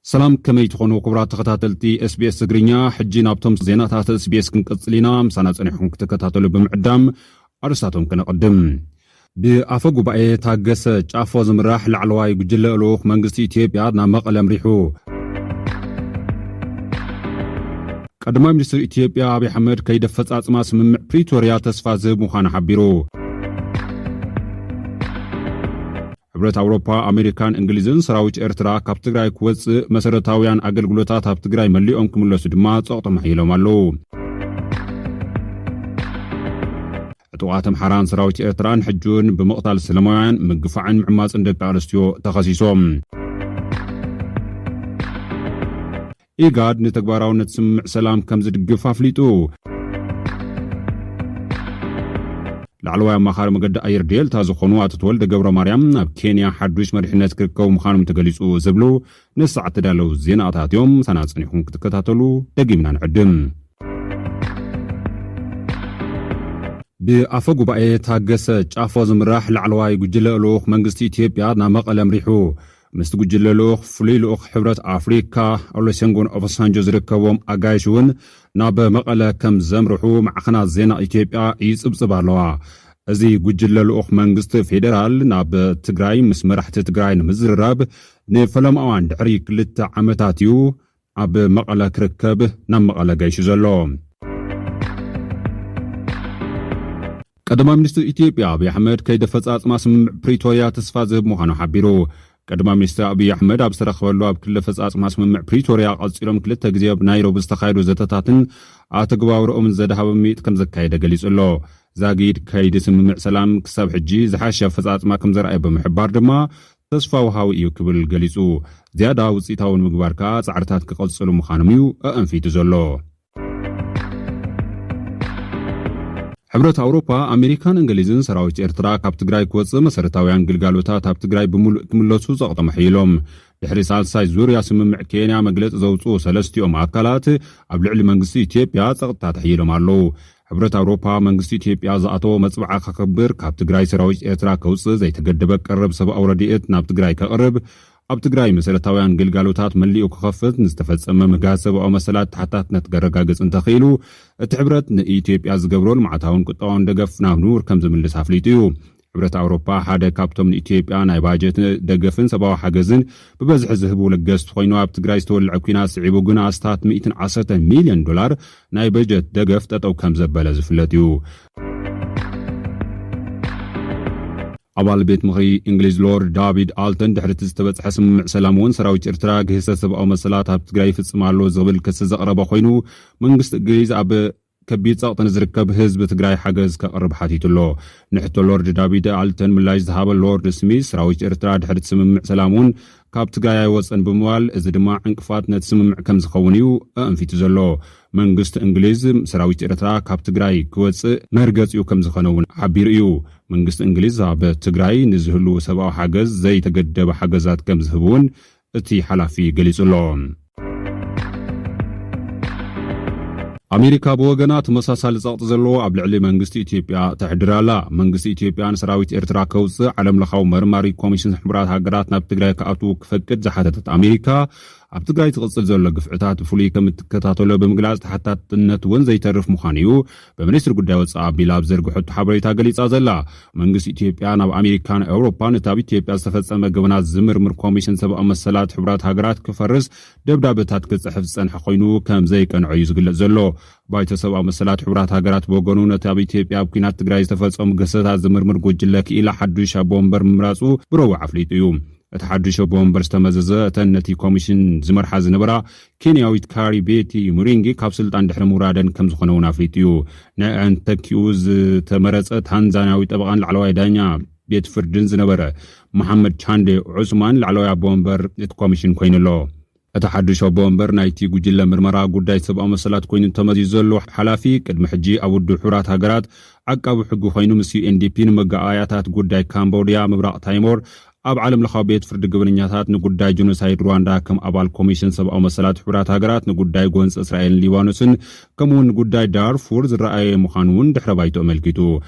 ሰላም፣ ከመይ ትኾኑ ክቡራት ተኸታተልቲ SBS ትግርኛ? ሕጂ ናብቶም ዜናታት SBS ክንቀጽል ኢና። ምሳና ጸኒሕኩም ክትከታተሉ ብምዕዳም ኣርእስታቶም ከነቐድም። ብኣፈ ጉባኤ ታገሰ ጫፎ ዝምራሕ ላዕለዋይ ጉጅለ ልኡኽ መንግስቲ ኢትዮጵያ ናብ መቐለ ኣምሪሑ። ቀዳማይ ሚኒስትር ኢትዮጵያ ኣብይ ኣሕመድ ከይዲ ኣፈጻጽማ ስምምዕ ፕሪቶርያ ተስፋ ዝህብ ምዃኑ ሓቢሩ። ሕብረት ኣውሮፓ፣ ኣሜሪካን እንግሊዝን ሰራዊት ኤርትራ ካብ ትግራይ ክወጽእ፣ መሰረታውያን ኣገልግሎታት ኣብ ትግራይ መሊኦም ክምለሱ ድማ ጸቕጦም ኣሕይሎም ኣለዉ። ዕጡቓት ኣምሓራን ሰራዊት ኤርትራን ሕጂ እውን ብምቕታል ሰላማውያን፣ ምግፋዕን ምዕማጽን ደቂ ኣንስትዮ ተኸሲሶም። ኢጋድ ንተግባራውነት ስምምዕ ሰላም ከም ዝድግፍ ኣፍሊጡ። ላዕለዋይ ኣማኻሪ መገዲ ኣየር ዴልታ ዝኾኑ ኣቶ ተወልደ ገብረ ማርያም ኣብ ኬንያ ሓዱሽ መሪሕነት ክርከቡ ምዃኖም ተገሊጹ ዝብሉ ንሰዓት ተዳለዉ ዜናታት እዮም። ሳና ጸኒሕኩም ክትከታተሉ ደጊምና ንዕድም። ብኣፈ ጉባኤ ታገሰ ጫፎ ዝምራሕ ላዕለዋይ ጉጅለ ልኡኽ መንግስቲ ኢትዮጵያ ናብ መቐለ ኣምሪሑ። ምስቲ ጉጅለ ልኡኽ ፍሉይ ልኡኽ ሕብረት ኣፍሪካ ኦሉሴጉን ኦባሳንጆ ዝርከብዎም ኣጋይሽ እውን ናብ መቐለ ከም ዘምርሑ ማዕኸናት ዜና ኢትዮጵያ ይጽብጽብ ኣለዋ። እዚ ጉጅለ ልኡኽ መንግስቲ ፌዴራል ናብ ትግራይ ምስ መራሕቲ ትግራይ ንምዝርራብ ንፈለማ እዋን ድሕሪ ክልተ ዓመታት እዩ ኣብ መቐለ ክርከብ ናብ መቐለ ገይሹ ዘሎ። ቀዳማይ ሚኒስትር ኢትዮጵያ ኣብይ ኣሕመድ ከይዲ ኣፈጻጽማ ስምምዕ ፕሪቶርያ ተስፋ ዝህብ ምዃኑ ሓቢሩ። ቀዳማይ ሚኒስትር ኣብይ ኣሕመድ ኣብ ዝተረኸበሉ፣ ኣብ ክሊ ኣፈጻጽማ ስምምዕ ፕሪቶርያ ቀጺሎም ክልተ ግዜ ኣብ ናይሮቢ ዝተኻየዱ ዘተታትን ኣተግባብርኦምን ዘድሃበ ምይጥ ከም ዘካየደ ገሊጹ ኣሎ። ዛጊድ ከይዲ ስምምዕ ሰላም ክሳብ ሕጂ ዝሓሸ ኣፈጻጽማ ከም ዘርኣየ ብምሕባር ድማ ተስፋ ወሃቢ እዩ ክብል ገሊጹ። ዝያዳ ውጽኢታዊ ንምግባር ከኣ ጻዕርታት ክቐጽሉ ምዃኖም እዩ ኣእንፊቱ ዘሎ። ሕብረት ኣውሮፓ፣ ኣሜሪካን እንግሊዝን ሰራዊት ኤርትራ ካብ ትግራይ ክወጽእ፣ መሰረታውያን ግልጋሎታት ኣብ ትግራይ ብምሉእ ክምለሱ ጸቕጦም ኣሕይሎም። ድሕሪ ሳልሳይ ዙርያ ስምምዕ ኬንያ መግለጺ ዘውጽኡ ሰለስቲኦም ኣካላት ኣብ ልዕሊ መንግስቲ ኢትዮጵያ ጸቕጥታት ኣሕይሎም ኣለዉ። ሕብረት ኣውሮፓ መንግስቲ ኢትዮጵያ ዝኣተዎ መጽብዓ ከኽብር፣ ካብ ትግራይ ሰራዊት ኤርትራ ከውጽእ፣ ዘይተገደበ ቀረብ ሰብኣዊ ረድኤት ናብ ትግራይ ከቕርብ፣ ኣብ ትግራይ መሰረታውያን ግልጋሎታት መሊኡ ክኸፍት፣ ንዝተፈጸመ ምግሃስ ሰብኣዊ መሰላት ተሓታትነት ከረጋግጽ እንተኽኢሉ፣ እቲ ሕብረት ንኢትዮጵያ ዝገብሮ ልምዓታውን ቁጠባውን ደገፍ ናብ ንቡር ከም ዝምልስ ኣፍሊጡ እዩ። ሕብረት ኣውሮፓ ሓደ ካብቶም ንኢትዮጵያ ናይ ባጀት ደገፍን ሰብኣዊ ሓገዝን ብበዝሒ ዝህቡ ለገስቲ ኮይኑ፣ ኣብ ትግራይ ዝተወልዐ ኲናት ስዒቡ ግን ኣስታት ሚእትን ዓሰርተ ሚልዮን ዶላር ናይ በጀት ደገፍ ጠጠው ከም ዘበለ ዝፍለጥ እዩ። ኣባል ቤት ምኽሪ እንግሊዝ ሎርድ ዳቪድ ኣልተን፣ ድሕሪ እቲ ዝተበጽሐ ስምምዕ ሰላም እውን ሰራዊት ኤርትራ ግህሰት ሰብኣዊ መሰላት ኣብ ትግራይ ይፍጽም ኣሎ ዝብል ክሲ ዘቕረበ ኮይኑ፣ መንግስቲ እንግሊዝ ኣብ ከቢድ ጸቕጢ ንዝርከብ ህዝቢ ትግራይ ሓገዝ ከቕርብ ሓቲቱ ኣሎ። ንሕቶ ሎርድ ዳቪድ ኣልተን ምላሽ ዝሃበ ሎርድ ስሚዝ፣ ሰራዊት ኤርትራ ድሕሪ እቲ ስምምዕ ሰላም እውን ካብ ትግራይ ኣይወጽን ብምባል፣ እዚ ድማ ዕንቅፋት ነቲ ስምምዕ ከም ዝኸውን እዩ ኣእንፊቱ ዘሎ። መንግስቲ እንግሊዝ ሰራዊት ኤርትራ ካብ ትግራይ ክወጽእ መርገጺኡ ከም ዝኾነ እውን ሓቢሩ እዩ። መንግስቲ እንግሊዝ ኣብ ትግራይ ንዝህሉ ሰብኣዊ ሓገዝ ዘይተገደበ ሓገዛት ከም ዝህብ እውን እቲ ሓላፊ ገሊጹ ኣሎ። ኣሜሪካ ብወገና ተመሳሳሊ ጸቕጢ ዘለዎ ኣብ ልዕሊ መንግስቲ ኢትዮጵያ ተሕድር ኣላ። መንግስቲ ኢትዮጵያ ንሰራዊት ኤርትራ ከውጽእ ዓለም ለኻዊ መርማሪ ኮሚሽን ሕቡራት ሃገራት ናብ ትግራይ ክኣትዉ ክፈቅድ ዝሓተተት ኣሜሪካ፣ ኣብ ትግራይ ትቕጽል ዘሎ ግፍዕታት ብፍሉይ ከም እትከታተሎ ብምግላጽ፣ ተሓታትነት እውን ዘይተርፍ ምዃኑ እዩ ብሚኒስትሪ ጉዳይ ወጻኢ ኣቢላ ኣብ ዘርግሐቶ ሓበሬታ ገሊጻ ዘላ። መንግስቲ ኢትዮጵያ ናብ ኣሜሪካን ኤውሮፓን እቲ ኣብ ኢትዮጵያ ዝተፈጸመ ገበናት ዝምርምር ኮሚሽን ሰብኣዊ መሰላት ሕቡራት ሃገራት ክፈርስ ደብዳበታት ክጽሕፍ ዝጸንሐ ኮይኑ፣ ከም ዘይቀንዖ እዩ ዝግለጽ ዘሎ። ባይቶ ሰብኣዊ መሰላት ሕቡራት ሃገራት ብወገኑ፣ ነቲ ኣብ ኢትዮጵያ ኣብ ኲናት ትግራይ ዝተፈጸሙ ግህሰታት ዝምርምር ጉጅለ ክኢላ ሓዱሽ ኣቦ ወንበር ምምራጹ ብረቡዕ ኣፍሊጡ እዩ። እቲ ሓዱሽ ኣቦ ወንበር ዝተመዘዘ፣ እተን ነቲ ኮሚሽን ዝመርሓ ዝነበራ ኬንያዊት ካሪ ቤቲ ሙሪንጊ ካብ ስልጣን ድሕሪ ምውራደን ከም ዝኾነ እውን ኣፍሊጡ እዩ። ንዕን ተኪኡ ዝተመረጸ ታንዛንያዊ ጠበቓን ላዕለዋይ ዳኛ ቤት ፍርድን ዝነበረ መሓመድ ቻንዴ ዑስማን ላዕለዋይ ኣቦ ወንበር እቲ ኮሚሽን ኮይኑ ኣሎ። እቲ ሓዱሽ ኣቦ ወንበር ናይቲ ጉጅለ ምርመራ ጉዳይ ሰብኣዊ መሰላት ኮይኑ ተመዚዙ ዘሎ ሓላፊ፣ ቅድሚ ሕጂ ኣብ ውድብ ሕቡራት ሃገራት ዓቃቢ ሕጊ ኮይኑ፣ ምስ ዩ ኤን ዲ ፒ ንመጋባእያታት ጉዳይ ካምቦድያ፣ ምብራቕ ታይሞር፣ ኣብ ዓለም ለኻዊ ቤት ፍርዲ ገበነኛታት ንጉዳይ ጀኖሳይድ ሩዋንዳ ከም ኣባል ኮሚሽን ሰብኣዊ መሰላት ሕቡራት ሃገራት ንጉዳይ ጎንፂ እስራኤልን ሊባኖስን ከምኡውን ንጉዳይ ዳርፉር ዝረኣየ ምዃኑ እውን ድሕረ ባይቶ ኣመልኪቱ።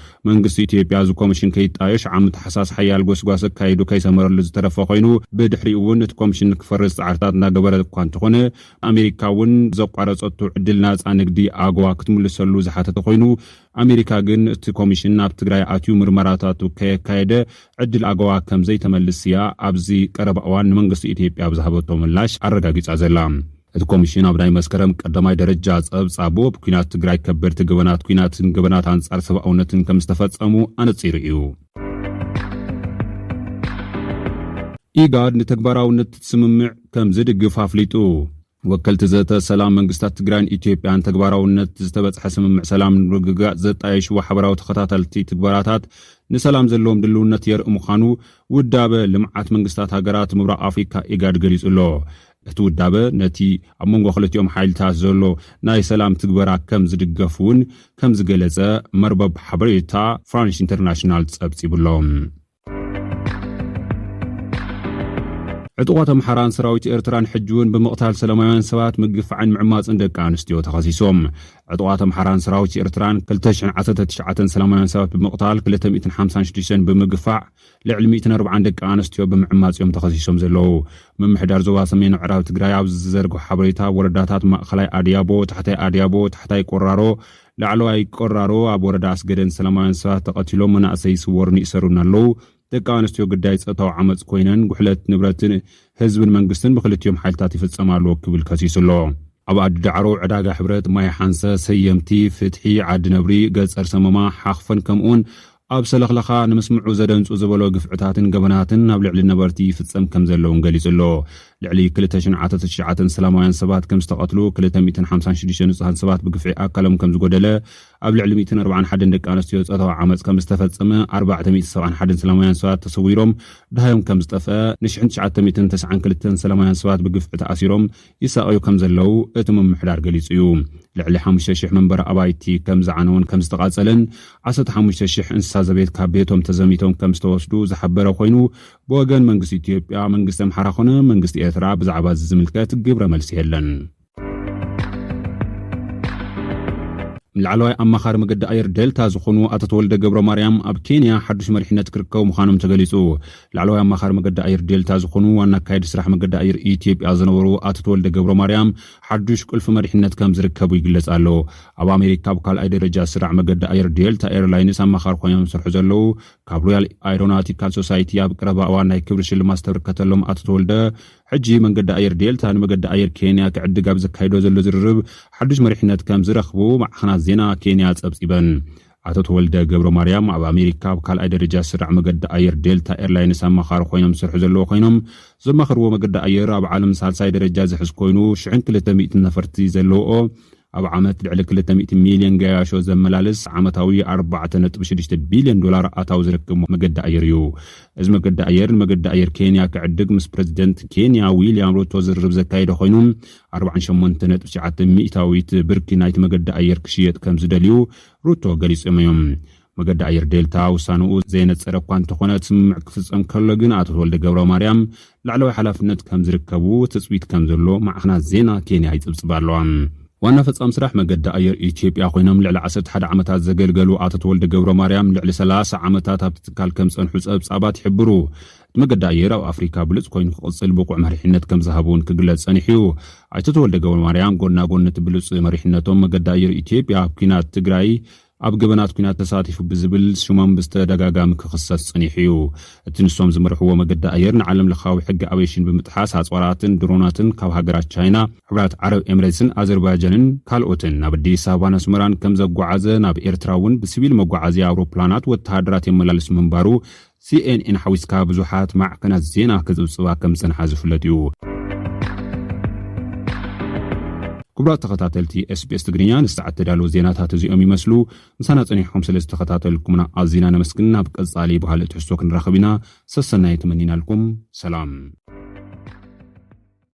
መንግስቲ ኢትዮጵያ እዚ ኮሚሽን ከይጣየሽ ዓመት ታሕሳስ ሓያል ጎስጓስ ኣካይዱ ከይሰመረሉ ዝተረፈ ኮይኑ፣ ብድሕሪኡ እውን እቲ ኮሚሽን ክፈርስ ፃዕርታት እናገበረ እኳ እንተኾነ፣ ኣሜሪካ እውን ዘቋረፀቱ ዕድል ናፃ ንግዲ ኣጎዋ ክትምልሰሉ ዝሓተተ ኮይኑ፣ ኣሜሪካ ግን እቲ ኮሚሽን ናብ ትግራይ ኣትዩ ምርመራታቱ ከየካየደ ዕድል ኣጎዋ ከም ዘይተመልስ እያ ኣብዚ ቀረባ እዋን ንመንግስቲ ኢትዮጵያ ብዝሃበቶ ምላሽ ኣረጋጊጻ ዘላ። እቲ ኮሚሽን ኣብ ናይ መስከረም ቀዳማይ ደረጃ ጸብጻቡ፣ ኣብ ኲናት ትግራይ ከበድቲ ገበናት ኲናትን ገበናት ኣንጻር ሰብኣውነትን ከም ዝተፈጸሙ ኣነጺሩ እዩ። ኢጋድ ንተግባራውነት እቲ ስምምዕ ከም ዝድግፍ ኣፍሊጡ። ወከልቲ ዘተ ሰላም መንግስታት ትግራይን ኢትዮጵያን ተግባራውነት ዝተበጽሐ ስምምዕ ሰላም ንምርግጋጽ ዘጣየሽዎ ሓበራዊ ተኸታተልቲ ትግበራታት ንሰላም ዘለዎም ድልውነት የርኢ ምዃኑ ውዳበ ልምዓት መንግስታት ሃገራት ምብራቕ ኣፍሪካ ኢጋድ ገሊጹ ኣሎ። እቲ ውዳበ ነቲ ኣብ መንጎ ክልቲኦም ሓይልታት ዘሎ ናይ ሰላም ትግበራ ከም ዝድገፍ እውን ከም ዝገለጸ መርበብ ሓበሬታ ፍራንስ ኢንተርናሽናል ጸብጺቡ ኣሎ። ዕጡቓት ኣምሓራን ሰራዊት ኤርትራን ሕጂ እውን ብምቕታል ሰላማውያን ሰባት ምግፋዕን ምዕማፅን ደቂ ኣንስትዮ ተኸሲሶም። ዕጡቓት ኣምሓራን ሰራዊት ኤርትራን ክልተ ሽሕን ዓሰርተ ትሽዓተን ሰላማውያን ሰባት ብምቕታል፣ ክልተ ሚእትን ሓምሳን ሽዱሽተን ብምግፋዕ፣ ልዕሊ ሚእትን ኣርባዓን ደቂ ኣንስትዮ ብምዕማፅ እዮም ተኸሲሶም ዘለዉ። ምምሕዳር ዞባ ሰሜን ምዕራብ ትግራይ ኣብ ዝዘርግሖ ሓበሬታ፣ ወረዳታት ማእኸላይ ኣድያቦ፣ ታሕታይ ኣድያቦ፣ ታሕታይ ቆራሮ፣ ላዕለዋይ ቆራሮ ኣብ ወረዳ ኣስገደን ሰላማውያን ሰባት ተቐቲሎም፣ መናእሰይ ይስወሩን ይእሰሩን ኣለዉ። ደቂ ኣንስትዮ ግዳይ ጾታዊ ዓመጽ ኮይነን፣ ጉሕለት ንብረትን ህዝብን መንግስትን ብክልቲኦም ሓይልታት ይፍጸም ኣሎ ክብል ከሲሱ ኣሎ። ኣብ ዓዲ ዳዕሮ፣ ዕዳጋ ሕብረት፣ ማይ ሓንሰ፣ ሰየምቲ፣ ፍትሒ፣ ዓዲ ነብሪ፣ ገጸር ሰመማ፣ ሓኽፈን ከምኡውን ኣብ ሰለኽለኻ ንምስምዑ ዘደንጹ ዝበሎ ግፍዕታትን ገበናትን ኣብ ልዕሊ ነበርቲ ይፍጸም ከም ዘለውን ገሊጹ ኣሎ። ልዕሊ ክልተ ሽሕን ዓሰርተ ትሽዓተን ሰላማውያን ሰባት ከም ዝተቐትሉ፣ ክልተ ሚእትን ሓምሳን ሽዱሽተን ንጹሃን ሰባት ብግፍዒ ኣካሎም ከም ዝጎደለ፣ ኣብ ልዕሊ ሚእትን ኣርባዓን ሓደን ደቂ ኣንስትዮ ጾታዊ ዓመጽ ከም ዝተፈጸመ፣ ኣርባዕተ ሚእትን ሰብዓን ሓደን ሰላማውያን ሰባት ተሰዊሮም፣ ደሃዮም ከም ዝጠፍአ፣ ንሽሕን ትሽዓተ ሚእትን ተስዓን ክልተን ሰላማውያን ሰባት ብግፍዒ ተኣሲሮም ይሳቐዩ ከም ዘለዉ እቲ ምምሕዳር ገሊጹ እዩ። ልዕሊ ሓሙሽተ ሽሕ መንበሪ ኣባይቲ ከም ዝዓነውን ከም ዝተቓጸለን፣ ዓሰርተ ሓሙሽተ ሽሕ እንስሳ ዘቤት ካብ ቤቶም ተዘሚቶም ከም ዝተወስዱ ዝሓበረ ኮይኑ፣ ብወገን መንግስቲ ኢትዮጵያ፣ መንግስቲ ኣምሓራ ኮነ መንግስቲ ኤርትራ ብዛዕባ እዚ ዝምልከት ግብረ መልሲ የለን። ላዕለዋይ ኣማኻሪ መገዲ ኣየር ዴልታ ዝኾኑ ኣቶ ተወልደ ገብረ ማርያም ኣብ ኬንያ ሓዱሽ መሪሕነት ክርከቡ ምዃኖም ተገሊጹ። ላዕለዋይ ኣማኻሪ መገዲ ኣየር ዴልታ ዝኾኑ ዋና ኣካየዲ ስራሕ መገዲ ኣየር ኢትዮጵያ ዝነበሩ ኣቶ ተወልደ ገብረ ማርያም ሓዱሽ ቁልፊ መሪሕነት ከም ዝርከቡ ይግለጽ ኣሎ። ኣብ ኣሜሪካ ኣብ ካልኣይ ደረጃ ስራሕ መገዲ ኣየር ዴልታ ኤርላይንስ ኣማኻሪ ኮይኖም ዝሰርሑ ዘለዉ፣ ካብ ሮያል ኣይሮናውቲካል ሶሳይቲ ኣብ ቀረባ እዋን ናይ ክብሪ ሽልማት ዝተበርከተሎም ኣቶ ተወልደ፣ ሕጂ መንገዲ ኣየር ዴልታ ንመገዲ ኣየር ኬንያ ክዕድግ ኣብ ዘካይዶ ዘሎ ዝርርብ ሓዱሽ መሪሕነት ከም ዝረኽቡ ማዕኸናት ዜና ኬንያ ጸብጺበን። ኣቶ ተወልደ ገብረ ማርያም ኣብ ኣሜሪካ ኣብ ካልኣይ ደረጃ ዝስራዕ መገዲ ኣየር ዴልታ ኤርላይንስ ኣማኻሪ ኮይኖም ዝሰርሑ ዘለዉ ኮይኖም፣ ዘማኽርዎ መገዲ ኣየር ኣብ ዓለም ሳልሳይ ደረጃ ዝሕዝ ኮይኑ፣ ሽሕን ክልተ ሚእትን ነፈርቲ ዘለውኦ፣ ኣብ ዓመት ልዕሊ ክልተ ሚእቲ ሚልዮን ገያሾ ዘመላልስ፣ ዓመታዊ ኣርባዕተ ነጥቢ ሽዱሽተ ቢልዮን ዶላር ኣታዊ ዝረክብ መገዲ ኣየር እዩ። እዚ መገዲ ኣየር ንመገዲ ኣየር ኬንያ ክዕድግ ምስ ፕረዚደንት ኬንያ ዊልያም ሩቶ ዝርርብ ዘካየደ ኮይኑ፣ ኣርባዓን ሸሞንተ ነጥቢ ትሽዓተ ሚእታዊት ብርኪ ናይቲ መገዲ ኣየር ክሽየጥ ከም ዝደልዩ ሩቶ ገሊጾም እዮም። መገዲ ኣየር ዴልታ ውሳንኡ ዘየነጸረ እኳ እንተኾነ፣ እቲ ስምምዕ ክፍጸም ከሎ ግን ኣቶ ተወልደ ገብረ ማርያም ላዕለዋይ ሓላፍነት ከም ዝርከቡ ትጽቢት ከም ዘሎ ማዕኸናት ዜና ኬንያ ይጽብጽባ ኣለዋ። ዋና ፈጻሚ ስራሕ መገዲ ኣየር ኢትዮጵያ ኮይኖም ልዕሊ ዓሰርተ ሓደ ዓመታት ዘገልገሉ ኣቶ ተወልደ ገብረ ማርያም፣ ልዕሊ ሰላሳ ዓመታት ኣብቲ ትካል ከም ዝጸንሑ ጸብጻባት ይሕብሩ። እቲ መገዲ ኣየር ኣብ ኣፍሪካ ብሉጽ ኮይኑ ክቕጽል ብቑዕ መሪሕነት ከም ዝሃቡ እውን ክግለጽ ጸኒሑ እዩ። ኣይተ ተወልደ ገብረ ማርያም ጎና ጎኒ እቲ ብሉጽ መሪሕነቶም፣ መገዲ ኣየር ኢትዮጵያ ኣብ ኲናት ትግራይ፣ ኣብ ገበናት ኲናት ተሳቲፉ ብዝብል ሽሞም ብዝተደጋጋሚ ክኽሰስ ጸኒሑ እዩ። እቲ ንሶም ዝመርሕዎ መገዲ ኣየር ንዓለም ለኻዊ ሕጊ ኣቬሽን ብምጥሓስ፣ ኣጽዋራትን ድሮናትን ካብ ሃገራት ቻይና፣ ሕብራት ዓረብ ኤምሬትስን ኣዘርባይጃንን ካልኦትን ናብ ኣዲስ ኣበባን ኣስመራን ከም ዘጓዓዘ፣ ናብ ኤርትራ እውን ብሲቪል መጓዓዝያ ኣውሮፕላናት ወተሃደራት የመላልስ ምንባሩ ሲኤንኤን ሓዊስካ ብዙሓት ማዕከናት ዜና ክጽብጽባ ከም ዝጸንሓ ዝፍለጥ እዩ። ክቡራት ተኸታተልቲ ኤስቢኤስ ትግርኛ፣ ንሰዓት ተዳለዉ ዜናታት እዚኦም ይመስሉ። ምሳና ጸኒሕኩም ስለ ዝተኸታተልኩምና ኣዚና ነመስግን። ናብ ቀጻሊ ብኻልእ ትሕዝቶ ክንራኸብ ኢና። ሰሰናይ ተመኒናልኩም። ሰላም።